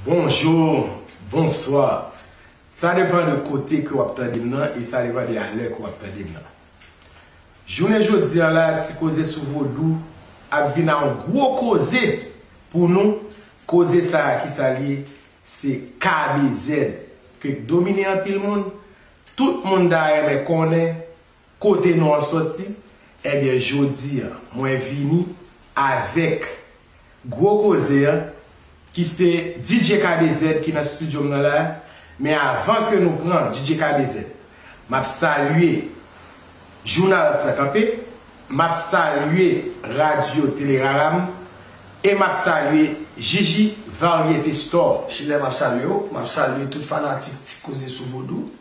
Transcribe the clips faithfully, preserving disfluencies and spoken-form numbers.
Bonjou, bonswa. Sa depann de kote ke w ap tande m nan e sa depann de alè ke w ap tande m nan. Jounen jodi a la, Ti Koze sou Vodou ap vin a yon gwo koze pou nou. Koze sa a, ki sa l ye? Se K B Z ke domine anpil moun. Tout moun ta renmen konnen kote non an sòti. Ebyen, jodi a, mwen vini avèk gwo koze a, ki se D J K B Z ki nan estidyo m nan la. Men avan ke nou pran D J K B Z, m ap salye Jounal San Kanpe, m ap salye Radyo Tele Raram, e m ap salye Jiji Variété Store. Chilè, m ap salye w, m ap salye tout fanatik Ti Koze sou Vodou.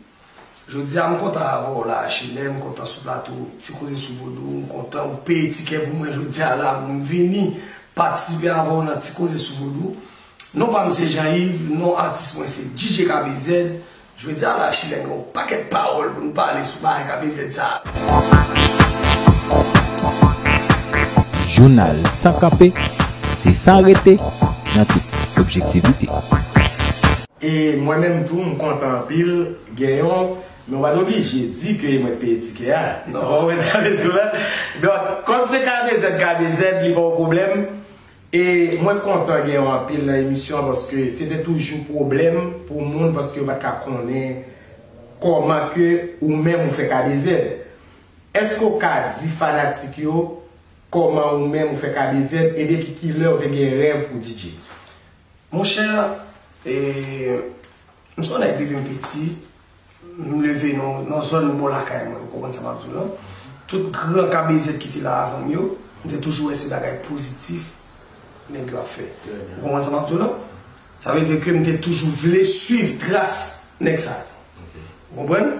Jodi a, m kontan avè w la, Chilè, m kontan sou plato Ti Koze sou Vodou, m kontan ou peye tikè pou mwen jodi a la, pou m vini patisipe avè w nan Ti Koze sou Vodou. Non pa m se Jean Yves, non atis mwen se D J K B Z. Jodi a la, Chilè, gen yon pakèt pawòl pou nou pale sou bagay K B Z sa a. Jounal San Kanpe, se san rete nan tout objektivite. E mwen menm tou, m kontan anpil gen yon, men w pa t oblije di ke mwen t peye tikè a. Non. Ou konprann sa m vle di w la? Donk, kòm se K B Z, K B Z, li pa yon pwoblèm. E mwen kontan gen yon anpil nan emisyon an paske se te toujou pwoblèm pou moun paske yo pa t ka konnen kòman ke ou menm ou fè K B Z. Èske w ka di fanatik yo kòman ou menm ou fè K B Z e depi kilè w te gen rèv pou D J? Monchè, e, m se yon nèg depi m piti, m leve nan, nan zòn bò lakay mwen, ou konprann sa m ap di w lan. Tout gran K B Z ki te la avan m yo, m te toujou wè se bagay pozitif nèg yo ap fè. Ou konprann sa m ap di w lan? Sa vle di ke m te toujou vle swiv tras nèg sa yo. Ou konprann?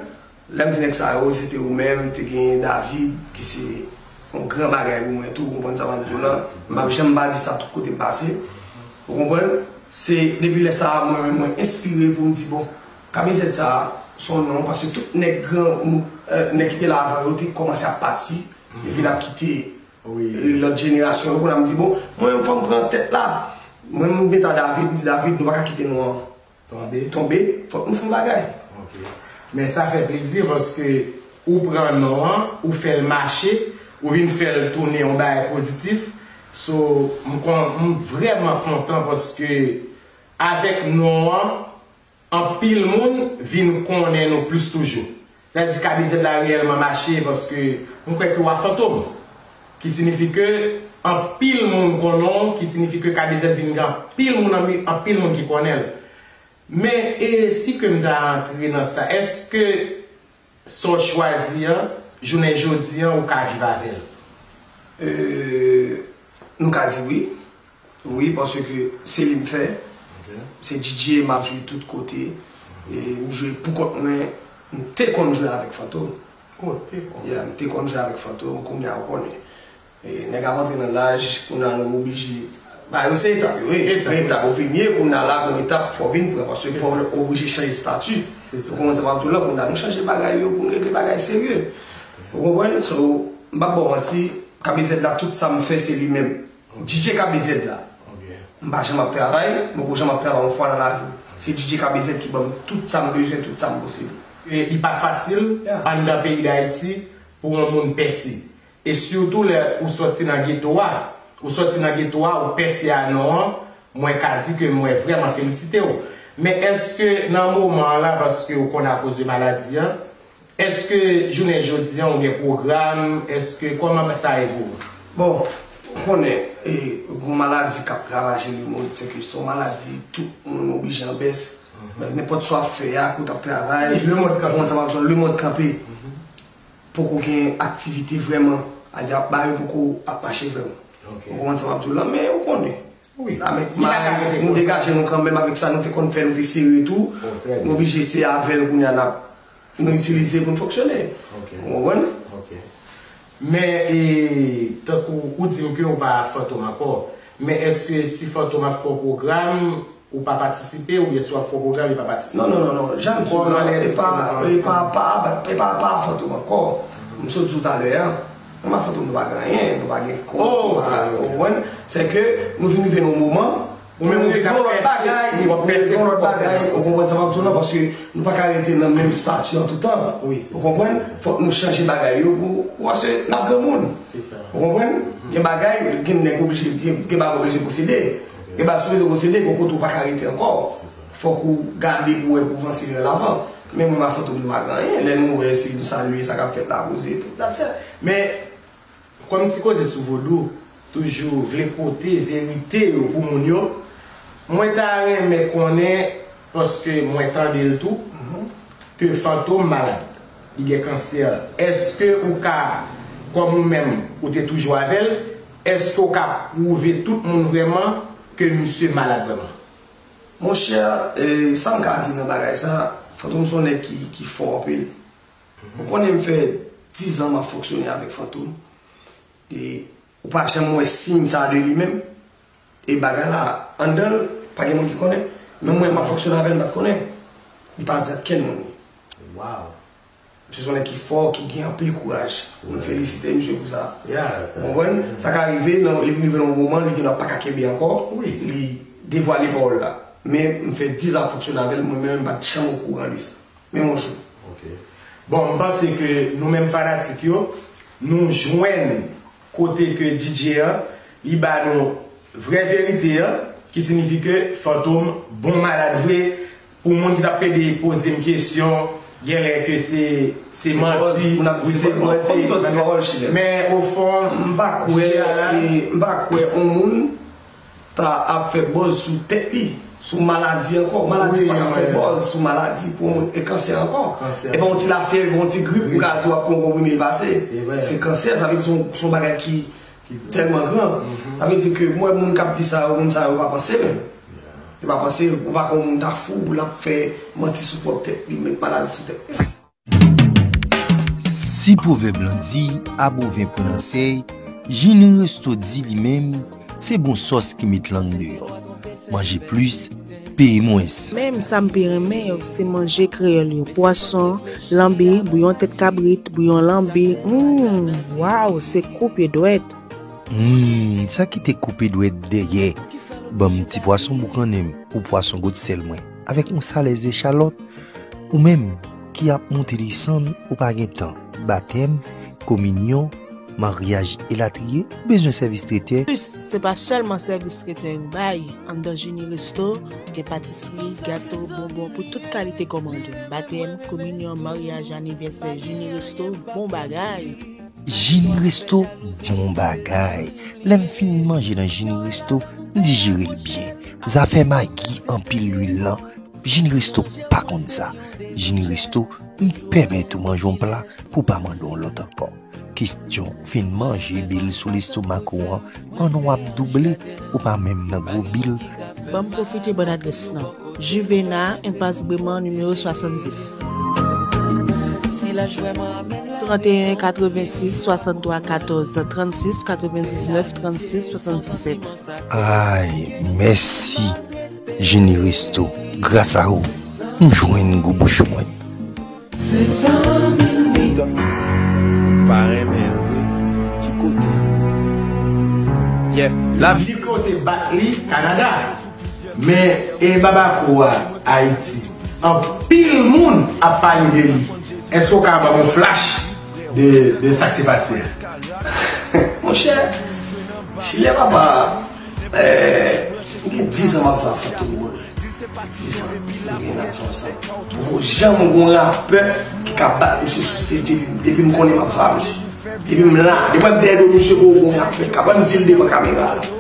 Lè m di nèg sa yo, se te ou menm, te gen David, ki se yon gran bagay pou mwen tou, ou konprann sa m ap di w lan. M p ap janm pa di sa tout kote m pase. Ou konprann? Se depi lè sa a, mwen menm, mwen enspire pou m di, bon, K B Z sa a, se yon non, paske tout nèg gran, nou, eh, nèg ki te la avan yo, te kòmanse ap pati, yo vin ap kite, eh, lòt jenerasyon yo, kounye a m di, bon, mwen menm, fò m pran tèt la. Mwen, m mete a David, m di, David, nou pa ka kite non an tonbe. Tonbe, fòk nou fè yon bagay. Ok. Men sa fè plezi paske ou pran non an, ou fè l mache, ou vin fè l tounen yon bagay pozitif. So, m kon, m vrèman kontan paske avèk non an, anpil moun vin konnen nou plis toujou. Sa vle di K B Z la reyèlman mache paske m kwè ke w a Fantom. Ki siyifi ke anpil moun konnen w, ki siyifi ke K B Z vin gen anpil moun, anpil, anpil moun ki konnen l. Men, e si ke m ta antre nan sa, èske sa w chwazi an, jounen jodi an, ou ka viv avè l? Euh, nou ka di wi. Wi, paske se li m fè. Ok. Se D J, m ap jwe tout kote. E m jwe pou kont mwen, m te konn jwe avèk Fantom. Oh, te konn. Yeah, m te konn jwe avèk Fantom, kounye a ou konnen. E, nèg ap antre nan laj, kounye a nou oblije. Ba, yo se etap, yo, wi. Etap, wi. Etap, ou vin ye, kounye a la, gon etap, fò w vin pran, paske fò w oblije chanje estati. Se sa. Ou konprann sa m ap di w lan, kounye a nou chanje bagay yo, pou n regle bagay serye. Ou konprann? So, m p ap ba w manti, K B Z la, tout sa m fè, se li menm. Ok. D J K B Z la. Ok. M pa janm ap travay, m poko janm ap travay yon fwa nan lavi m. Se D J K B Z ki ban m tout sa m bezwen, tout sa m posede. E, li pa fasil, yeah, anndan peyi Dayiti pou yon moun pèse. E sitou lè ou sòti nan geto a, ou sòti nan geto a, ou pèse a non an, mwen ka di ke mwen vrèman felisite w. Men èske nan moman an la, paske ou konn akoz de maladi an, èske jounen jodi an ou gen pwogram, èske kòman sa ye pou ou? Bon, ou konnen, e, gon maladi k ap ravaje lemonn, se ke se yon maladi tout moun oblije an bès. Mhm. Men nenpòt sa w ap fè a, ke w t ap travay, wi, lemonn kanpe. Kòman sa w ap di, lemonn kanpe. Mhm. Poko gen aktivite vrèman. Sa vle di, bagay yo poko ap mache vrèman. Ok. Ou konprann sa m ap di w lan, men ou konnen. Wi. Avèk may, nou degaje nou kanmenm avèk sa nou te konn fè, nou te sere tou. Oh, trè byen. Nou oblije se avè l kounye a n ap, nou itilize pou n fonksyone. Ok. Ou konprann? Ok. Men, e, tankou ou di m ke ou pa Fantom ankò, men èske si Fantom ap fè yon pwogram, ou pa patisipe, oubyen si w ap fè yon pwogram, ou pa patisipe? Non, non, non, non. Jan m di w lan, e pa, e pa, pa, e pa, pa Fantom ankò. M sot di w talè a. Mwen ak Fantom nou pa gen anyen, nou pa gen kont, oh, nou pa, ok, ok, ou konprann? Se ke nou vin rive nan yon moman, Ou menm ou te ka pèse, ou ap pèse pou kòb. Yon lòt bagay, ou konprann sa m ap di w la, paske nou pa ka rete nan menm estati an toutan. Ou konprann? Fòk nou chanje bagay yo pou, paske n ap granmoun. Ou konprann? Gen bagay, gen nèg oblije, gen, gen bagay oblije posede. Gen bagay sou posede, gen kote ou pa ka rete ankò. Fòk ou gade pou wè pou vanse nan lavan. Men mwen, m a Fantom nou pa gen anyen. Lè nou wè se nou salye sa k ap fèt la, koze, tout, that's it. Men, Kòm Ti Koze sou Vodou toujou vle pote verite yo pou moun yo, mwen ta renmen konnen, paske mwen tande l tou, ke Fantom malad, li gen kansè. Èske ou ka, kòm ou menm, ou te toujou avè l, èske ou ka pwouve tout moun vrèman ke misye malad vrèman? Monchè, e, sa m ka di nan bagay sa, Fantom se yon nèg ki, ki fò anpil. Ou konnen m fè diz an m ap fonksyone avèk Fantom. E ou pa janm wè siy sa de li menm. E bagay la, anndan l, pa gen moun ki konnen. Men mwen, m ap fonksyone avè l, m pa t konnen. Li pa di ak kenn moun li. Misye se yon nèg ki fò, ki gen anpil kouraj. M felisite misye pou sa. Ou konprann? Sa ka rive, nan, li vin rive nan yon moman, li gen dwa pa ka kenbe ankò. Li devwale pawòl la. Men m fè diz an ap fonksyone avè l, mwen menm, m pa t janm okouran de sa. Men yon jou. Ok. Bon, m panse ke nou menm fanatik yo, nou jwenn kote ke D J an, li ba nou vrè verite an, ki siyifi ke Fantom bon malad vre. Pou moun ki t ap pede poze m kesyon, genlè ke se, se manti, wi, se bòz, se bòz. Men ofon, m pa kwè, e, m pa kwè yon moun ta ap fè bòz sou tèt li, sou maladi ankò. Maladi pa ka fè bòz sou maladi pou yon moun, e kansè ankò. E pa yon ti lafyèv, yon ti grip, ou ka di w ap pran yon konprime, l pase. Se kansè, sa vle di se yon, se yon bagay ki tèlman gran. Sa vle di ke mwen, moun k ap di sa yo, moun sa yo pa panse menm. Yo pa panse, ou pa ka yon moun ta fou pou l ap fè manti sou pwòp tèt li, met maladi sou tèt li. Si pwovèb lan di, a bovin pran nan sèy, Jini Resto di li menm, se bon sòs ki met lang deyò. Manje plis, peye mwens. Menm sa m pi renmen yo, se manje kreyòl yo. Pwason, lanbi, bouyon tèt kabrit, bouyon lanbi. Hum, waw, se koupe dwèt. Hum, sa ki te koupe dwèt dèyè. Ban m ti pwason boukannen m, ou pwason gwosè l mwen. Avèk yon salèz echalòt, ou menm ki ap monte desann, ou pa gen tan. Batèm, kominyon, maryaj elatriye, ou bezwen sèvis tretè? Plis, se pa sèlman sèvis tretè yo bay. Anndan Jini Resto, gen patisri, gato, bonbon pou tout kalite kòmande. Batèm, kominyon, maryaj, anivèsè, Jini Resto, bon bagay! Jini Resto, bon bagay! Lè m fin manje nan Jini Resto, m dijere l byen. Zafè magi anpil lwil lan, Jini Resto pa konn sa. Jini Resto, m pèmèt ou manje yon pla pou w pa mande yon lòt ankò. Kestyon fin manje bil sou lestomak ou an, pandan w ap double, ou pa menm nan gwo bil. Ban m pwofite bann adrès lan. Juvena, Enpas Breman, nimewo swasanndis. Tranteyen katrevensis swasanntwa katòz trannsis, katrevendiznèf trannsis swasanndisèt. Ay, mèsi, Jini Resto. Gras a ou, m jwenn gou bouch mwen. Se zanmi m. Ou pa renmen l vre? Ki kote? Yeah, lavi. Ki kote bat li? Kanada. Men, e Babako a Ayiti, anpil moun ap pale de li. Èske w ka ban m yon flash de, de sa k te pase a? Monchè, Chilè papa, eh, m gen diz an m ap jwe ak Fantom Bolo. Diz an, nou gen n ap jwe ansanm. Poko janm gen yon rapè ki ka bat misye sou stage depi, depi m konnen m ap jwe ak misye. Depi m la, depi m dèyè do misye, poko gen yon rapè ki ka bat m, di l devan kamera la.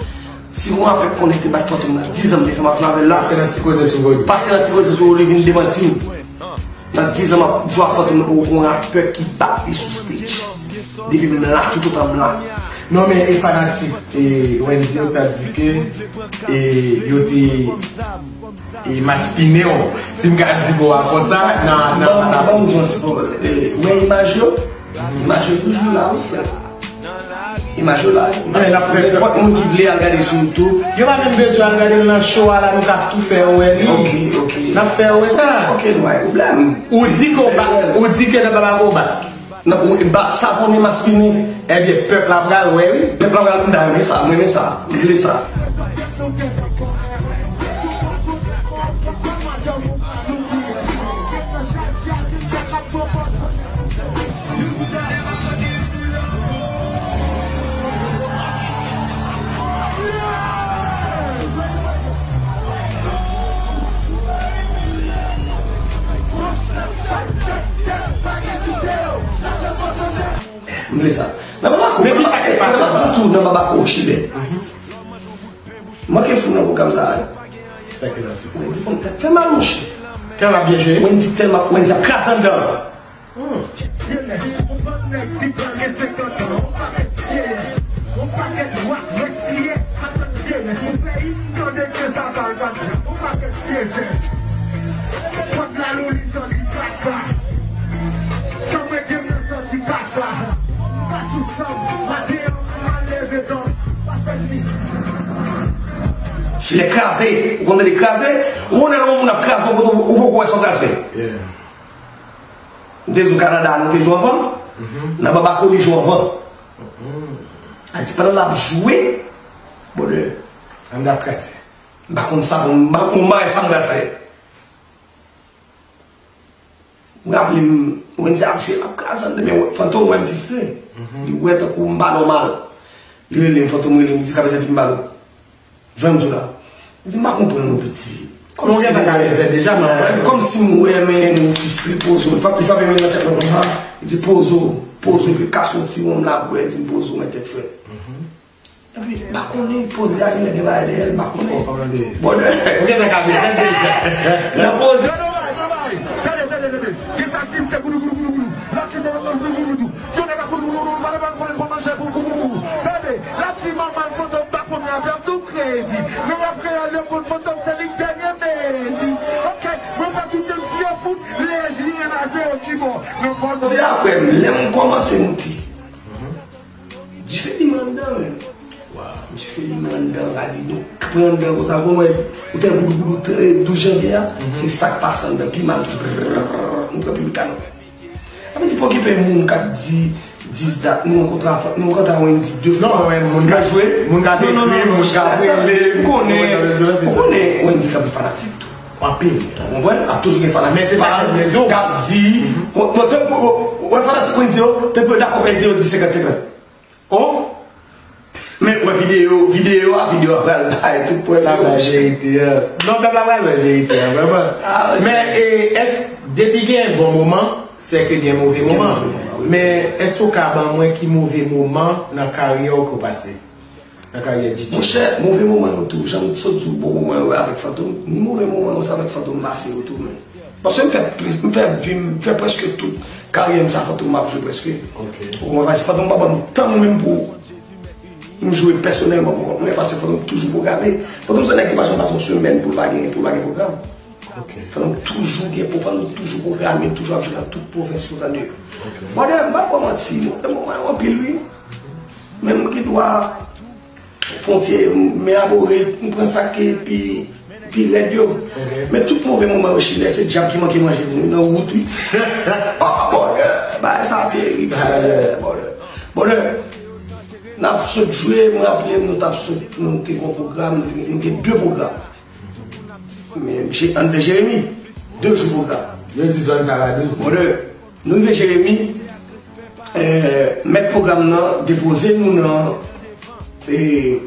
Si yon rapè konnen te bat Fantom nan diz an m te fè m ap jwe avè l la. Pase nan Ti Koze sou Vodou. Pase nan Ti Koze sou Vodou, li vin demanti m. Nan diz an m ap jwe ak Fantom nan, poko gen yon rapè ki bat li sou stage. Depi m la, toutotan m la. Non, men e fanatik, e, Wendy yo ta di ke, e, yo te, e, maspinen w. Si m ka di mo a konsa, nan, nan, nan. Ban m, ban m di yon ti pòv, e, ou wè imaj yo? Imaj yo toujou la, wi, frè. Imaj yo la. Nenpòt moun ki vle al gade sou YouTube. Yo pa menm bezwen al gade l nan show a la, nou ka tou fè yo wè li. Ok, ok. N ap fè yo wè sa. Ok, nou pa gen pwoblèm. Ou di ke w pa, ou di ke nan Babako w bat. Nan, ou, ba, sa konnen maspinen. Ebyen, pèp la pral wè, wi. Pèp la pral, m ta renmen sa, m renmen sa. M vle sa. M vle sa. Nan Babako, men ki sa ki pase la? Tou nan Babako, Chilè. Manke fou nan pwogram sa a. Sa ki pase? Wendy, bon, tèt fè mal, monchè. Tèt la byen jere. Wendy tèlman, Wendy ap kraze anndan. Vyeyès, yon bann nèg ki pral gen senkant an, yon pakèt vyeyès, yon pakèt wak, rèskilye, atann vyeyès, pou peyi m tande ke sa pral pati, yon pakèt vyeyès. Pòt la louli sòti kaka, sanmwe gen nan sòti kaka, pa sou sanm, maten an, m al leve dan, pa fè ti. Filè kraze, ou konn tande kraze, ou konnen lè yon moun ap kraze, ou, ou, ou poko wè sa w pral fè. M te di w Kanada, nou te jwe anvan. Nan Babako, li jwe anvan. A di pandan l ap jwe, bòdè. Anndan ap kraze. M pa konn sa pou m, m pa konn bagay sa m pral fè. M raple m, Wendy ap jwe, l ap kraze anndan, men Fantom wè m fistre. Li wè tankou m pa nòmal. Li rele m, Fantom rele m, li di, "Kabezè, vin ba nou." Jan m di w la. Li di, "M pa konprann ou, piti." Kòmsi m wè, kòmsi m wè, men ou fistre, poze w. Li frape, li frape men nan tèt mwen konsa. Li di, "Poze w, poze w, epi kase yon ti wonm la bwè." Li di m, "Poze w, mete tèt frèt." Epi, m pa konnen, poze a, genlè gen bagay dèyè l, m pa konnen. Bòdè. Ou gentan ka vin fè deja. Nan poze. Gade, gade, gade. Gen sa k di m se goudou, goudou, goudou, goudou. L ap di m goudou, goudou, goudou. Si yon nèg ap goudou, goudou, goudou, pa nan pral konnen l pran manje pou goudou, goudou. Tande, l ap di manman l Fantom pa konn rapè, m tou krezi. Men rap kreyòl yo konn Fantom se li k dènye mezi. Oke, mwen pa tout tèm si yo fout, lezi, en a zewo ki bon. Nan fòl. Se apre m, lè m kòmanse moute. Dife limen anndan, men. Dife limen anndan, gadi nou pran anndan konsa, bon, mwen, ou te goudou goudou, eh, douz janvye a, se sa k pase anndan, pi mal toujou, brrr, nou pran piblik la, non. Sa vle di, pa okipe moun k ap di dis dat, nou rankontre a, nou rankontre a Wendy de fwa. Non, men moun ka jwe, moun ka dekri, moun ka rele, ou konnen, ou konnen Wendy ka gen fanatik tou. Anpil. Ou konprann? Ap toujou gen fanatik pa l k ap di, bon, bon, tankou, ou wè fanatik Wendy yo, tankou yo dakò pèdi, yo di senkant senkant. Oh! Men, wè videyo, videyo a, videyo a pral bay tout pwen yo. Pral bay verite a. Non, pèp la pral wè verite a, vrèman. Men, e, èske, depi gen bon moman, se ke gen move moman. Men, èske w ka ban mwen ki move moman nan karyè w ke w pase? Nan karyè D J? Monchè, move moman yo tou, jan m sot di w, bon moman yo avèk Fantom, ni move moman yo, se avèk Fantom m pase yo tou, men. Paske m fè plis, m fè vi m, m fè prèske tout karyè m sa Fantom m ap jwe prèske. Ou konprann? Paske Fantom pa ban m tan menm pou m jwe pèsonèlman pou kont mwen, paske Fantom toujou pwograme. Fantom se nèg ki pa janm pase yon semèn pou l pa gen, pou l pa gen pwogram. Fantom toujou gen, pou Fantom toujou pwograme, toujou ap jwe nan tout pwovens yo, tande. Bòdè, m p ap ba w manti, move moman yo anpil, wi. Menm ki dwa fè yon ti men abore, m pran sa k pi, pi rèd yo. Men tout move moman yo, Chilè, se dyab ki manke manje pou nou nan wout, wi. Ah, bòdè, bagay sa terib, frè, bòdè. Bòdè, n ap sot jwe, m raple m, nou t ap sot, nou te gon pwogram, nou te, nou te de pwogram. Men, misye anndan Jeremi, de jou pwogram. Yo di zòn sa la douz. Bòdè, nou rive Jeremi, eh, mèt pwogram nan depoze nou nan, eh,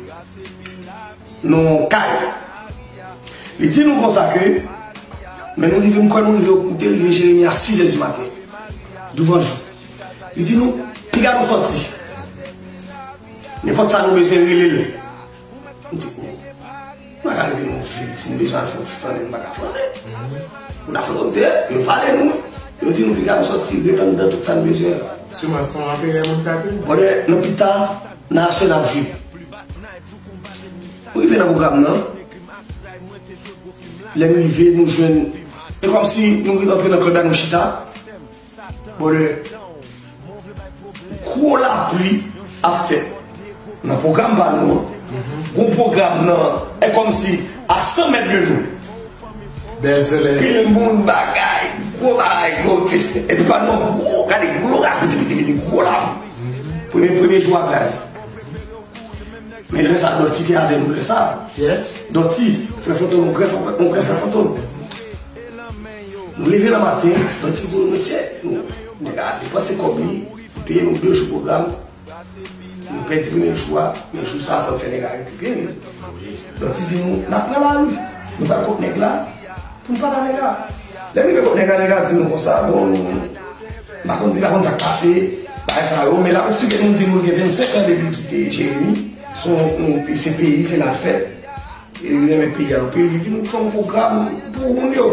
nan kay. Li di nou konsa ke, men nou rive, m kwè nou rive, nou te rive Jeremi a sis è di maten, douvan jou. Li di nou, piga nou sòti. Nenpòt sa nou bezwen, rele l. M di, bon, m pa ka rive nan yon vil, si m bezwen al fè yon ti flannen, m pa ka flannen. Moun nan Fantom di, yo pale nou, yo di nou piga nou sòti, ret anndan tout sa n bezwen. Siman se yon anperè moun sa te. Bòdè, nan pita, nan aswè n ap jwe. Nou rive nan pwogram nan, lè n rive, nou jwenn, e kòmsi nou antre nan klèb la, nou chita. Bòdè, gwo lapli ap fèt nan pwogram pa nou an. Gwo pwogram nan, e kòmsi a san mèt de nou. Bèl solèy. Pil moun, bagay, gwo bagay, gwo festen. Epi pa nou an gwo, gade gwo loray, piti, piti, piti, gwo lapli. Premye, premye jou a kraze. Men lè sa, Dòti te avè nou lè sa. Dòti, frè Fantom, yon gran frè, yon gran frè Fantom. Nou leve nan maten, Dòti di nou, mesye, nou, nèg la depanse kòb li, peye nou de jou pwogram. Nou pèdi premye jou a, men jou sa a fò n fè nèg la rekipere. Dòti di nou, n ap pran lari. Nou pral kot nèg la, pou n pale a nèg la. Lè n rive kot nèg la, nèg la di nou konsa, bon, nou, m pa konn, li pa konn sa k pase, Sa yo, men la, osi ke nou di nou gen vennsenk an depi l kite Jeremi, se yon, yon, se peyi, se la l fèt. E li renmen peyi a, peyi li vin fè yon pwogram pou moun yo.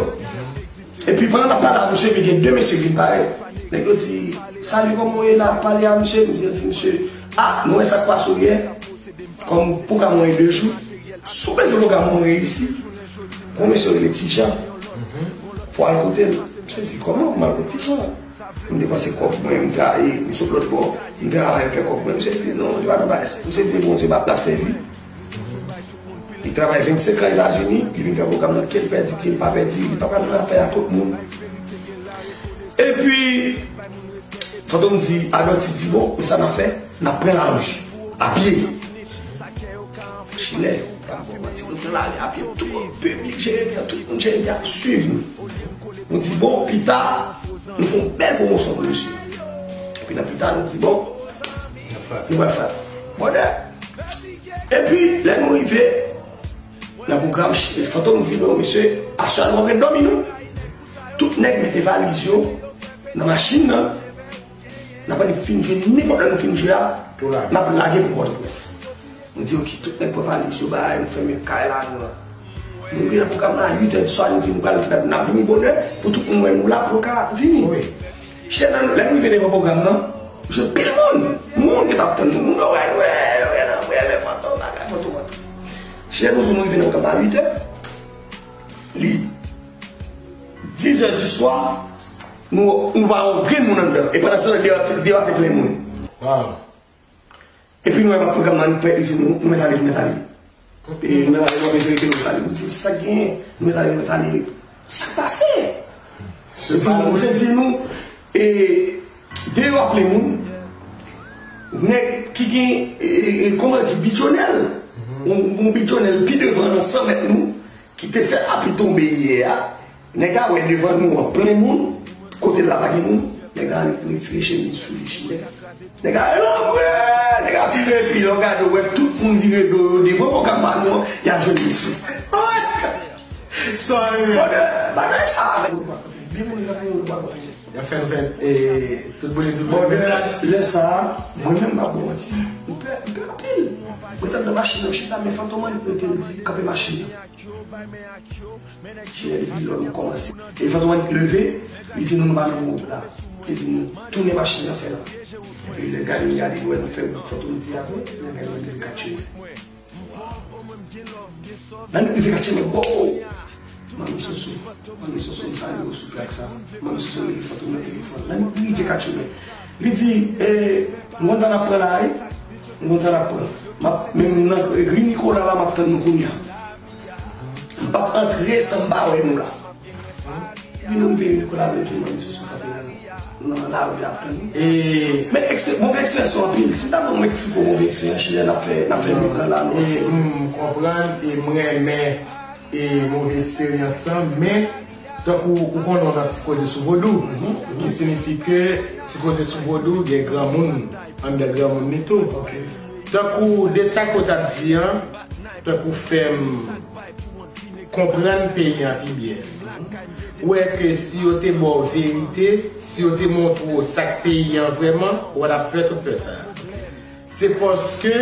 Epi pandan n ap pale a misye, epi gen de mesye vin parèt. Nèg yo di, "Salut, kòman w ye la?" Pale a misye, misye di, "Misye, ah, nou wè sa k pase w yè?" Kòm pwogram mwen de jou, si w bezwen pwogram mwen reyisi, gon mesye rele Ti Jan. Fò w al kote l. Misye di, "Kòman pou m al kote Ti Jan?" M depanse kòb mwen, m te ale, misye sot lòt bò, m te ale fè kòb mwen. Misye di, "Non, li pa nan bagay sa." Misye di, "Bondye, l ap sèvi." Li travay vennsenk an Etazini, li vin fè pwogram nan, ke l pèdi, ke l pa pèdi, li pa pral nan afè a tout moun. Epi, Fantom di, Adòti di, "Bon, men sa n ap fè, n ap pran lari a pye." Chilè, pa bon manti, nou pran lari a pye, tout piblik Jeremi an, tout moun Jeremi ap swiv nou. Nou di, "Bon, pita, nou fè yon bèl pwomosyon pou misye." Epi nan pita, nou di, "Bon, nou pral fè." Brother. Epi, lè nou rive nan pwogram, Fantom di, "Non, mesye, aswè a nou ap ret dòmi, non." Tout nèg mete valiz yo nan machin nan. N ap annik fin jwe, nenpòt lè nou fin jwe a, n ap lage pou Pòtoprens. Nou di, "Ok, tout nèg pran valiz yo, bay, nou fèmen kay la, nou la." Nou rive nan pwogram nan a uit è di swa, nou di, "Nou pral, n ap vini bonè, pou tout moun wè nou la, pou yo ka vini." Chè nan, lè nou rive devan pwogram nan, jwenn pil moun. Moun ki t ap tann nou. Moun yo wè, wè, wè, wè, wè, wè, Fantom, bagay Fantom antre. Chè nou, nou rive nan pwogram nan a uit è. Li diz è di swa, nou, nou pa wè yon grenn moun anndan. E pandan se tan, deyò, deyò a te plen moun. Epi nou wè pwogram nan, li prèt, li di nou, nou mèt ale, nou mèt ale. E nou mèt ale, nou ap eseye rete, nou mèt ale. Nou di, "Sa k genyen?" Nou mèt ale, nou mèt ale. Sa k pase? Li di nou, misye di nou, e, deyò a plen moun. Nèg ki gen, e, e, e, kòman di, bidyonèl. Yon, yon bidyonèl pi devan nan san mèt nou, ki te fè lapli tonbe yè a, nèg la wè devan nou an plen moun, kote l la pa gen moun, nèg la retire chemiz sou li, chimè. Nèg la lanbre, nèg la vire epi lè w gade w wè tout moun vire do yo devan pwogram pa nou an, y ap jwenn misye. Sorry, man. Bagay, bagay sa a, men nou pa konprann. Byen moun nan pou nou pa konprann. Y ap fè nou fè, e, tout boulin, tout boulin, lè sa a, mwen menm m pa ba w manti, m pè, m pè anpil. Mwen t ap nan machin nan, m chita, men Fantom annik rete, l di, "Kanpe machin nan." Chimè, depi lò nou kòmanse. E Fantom annik leve, li di nou, "Nou pa nan wout la." Li di nou, "Tounen machin nan fè la." Epi lè gade, m gade, nou wè nou fè wout, Fantom di apre, lè gade, nou leve kat chimè. Lè nou rive kat chimè, bo! Manmi Soso, Manmi Soso, m salye w sou plak sa. Manmi Soso rele Fantom nan telefòn. Lè nou rive kat chimè, li di, "E, m konn sa n ap pran la, wi. M konn sa n ap pran. M ap, men nan ri Nikola la, m ap tann nou kounye a. M p ap antre san m pa wè nou la." Epi nou rive Nikola menm jou, Manmi Soso kanpe nan, nan lari ap tann nou. E, men ekspe-, move eksperyans yo anpil. Si m ta ban nou eksplike move eksperyans, chilè n ap fè, n ap fè nou nan la, nou ap fè. M konprann e m renmen e move eksperyans lan, men tankou ou konnen w nan Ti Koze sou Vodou, ki siyifi ke Ti Koze sou Vodou gen granmoun anndan granmoun li tou. Tankou de sa ke w t ap di an, tankou fè m konprann peyi an pi byen. Ou wè ke si yo te ba w verite, si yo te montre w sa k peyi an vrèman, w t ap pè tout pè sa a. Se paske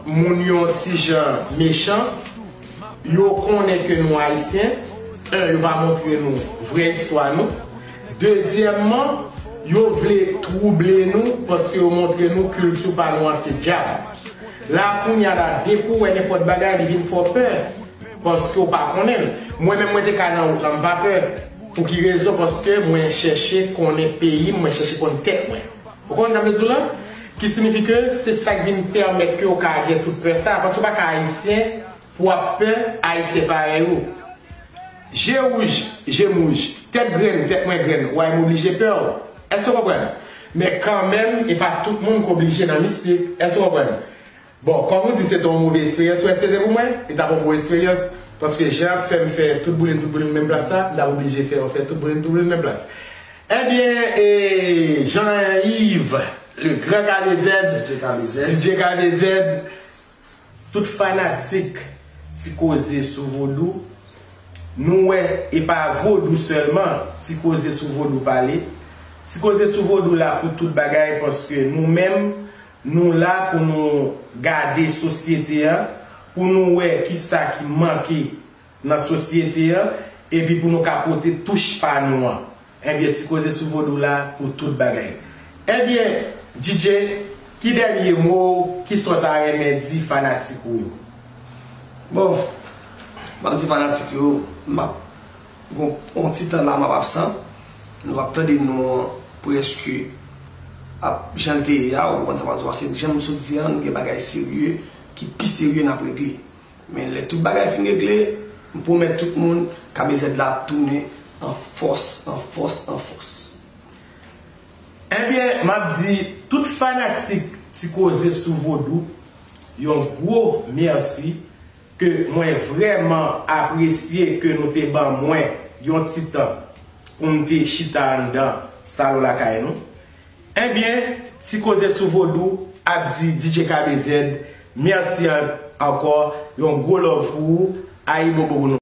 moun yo yon ti jan mechan, yo konnen ke nou Ayisyen, en, yo pa montre nou vrè istwa nou. Dezyèmman, yo vle twouble nou paske yo montre nou kilti pa nou an se dyab. La, kounye a la, depi w wè nenpòt bagay, li vin fè w pè. Paske w pa konnen l. Mwen menm, mwen te ka nan wout la, m pa pè. Pou ki rezon? Paske mwen chèche konnen peyi m, mwen chèche konn tèt mwen. Ou konn sa m vle di w la? Ki siyifi ke se sa k vin pèmèt ke w ka gen tout pè sa a. Paske w pa ka ayisyen pou w ap pè ayisyen parèy ou. Je wouj, je m wouj. Tèt grenn, tèt mwen grenn. Wa, m oblije pè w. Èske w konprann? Men kanmenm, e pa tout moun k oblije nan mistik. Èske w konprann? Bon, kòm ou di se te yon move eksperyans, ou wè si se te pou mwen, li t ap yon bon eksperyans. Paske jan y ap fè m fè tout boulin, tout boulin menm plas la, m t ap oblije fè yo fè tout boulin, tout boulin menm plas. Ebyen, e, Jean Yves, le grand K B Z, D J K B Z, D J K B Z, tout fanatik Ti Koze sou Vodou, nou wè, e pa vodou sèlman, Ti Koze sou Vodou pale, Ti koze sou vodou la pou tout bagay, paske nou menm, nou la pou nou gade sosyete an, pou nou wè kisa ki manke nan sosyete an, epi pou nou ka pote touch pa nou an. Ebyen, ti koze sou vodou la pou tout bagay. Ebyen, D J, ki dènye mo w, ki sa w ta renmen di fanatik ou yo? Bon, m ap di fanatik yo, m ap gon yon ti tan la m ap absan. Nou p ap tande nou an prèske ap jan l te ye a, ou konprann sa m ap di w, paske jan m sot di an, nou gen bagay serye ki pi serye n ap regle. Men lè tout bagay fin regle, m pwomèt tout moun K B Z la ap tounen an fòs, an fòs, an fòs. Ebyen, m ap di tout fanatik Ti Koze sou Vodou yon gwo mèsi, ke mwen vrèman apresye ke nou te ban mwen yon ti tan pou m te chita anndan salon lakay nou. Ebyen, Ti Koze sou Vodou ap di D J K B Z mèsi an- ankò, yon gwo love pou ou, ayibobo pou nou.